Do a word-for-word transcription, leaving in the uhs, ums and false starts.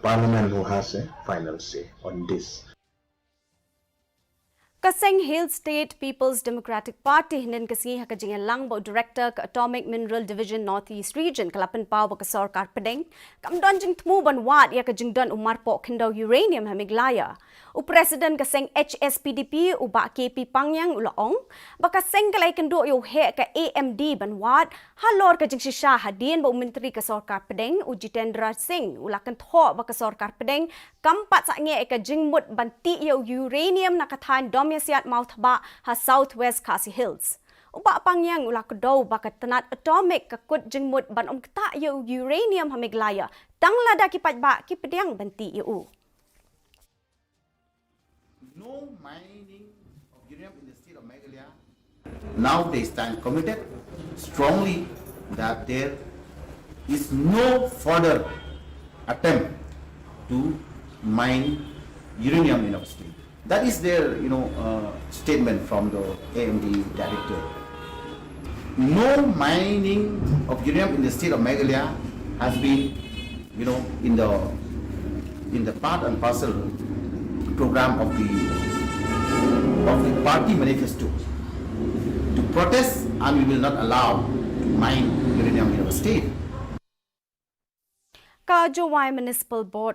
Parliament who has a final say on this. Ka seng Hill State People's Democratic Party hynnin ka sngi ha ka jingïalang bad u Director ka Atomic Mineral Division North East Region ka la pynpaw ba ka sorkar pdeng kam don jingthmu ban wad ïa ka jingdon u marpoh khyndew uranium ha Meghalaya. U President ka seng H S P D P u Bah K P Pangyang u la ong ba ka seng ka la ïakynduh ïa u heh ka A M D ban wad halor ka jingshisha hadien ba u Myntri ka sorkar pdeng u Jitendra Singh u la kynthoh ba ka sorkar pdeng kam pat sangeh ïa ka jingmut ban tih ïa u uranium na ka thaiñ Domiasiat Mawthabah ha South West Khasi Hills. U Bah Pangyang u la kdew ba ka tnat Atomic ka kut jingmut ban ym ktah ïa u uranium ha Meghalaya tang lada ki paidbah ki pdiang ban tih ïa u. No mining of uranium in the state of Meghalaya. Now they stand committed strongly that there is no further attempt to mine uranium in our state. That is their, you know, uh, statement from the A M D director. No mining of uranium in the state of Meghalaya has been, you know, in the in the part and parcel program of the of the party manifesto to protest, and we will not allow to mine uranium in our state. Ka Jowai Municipal Board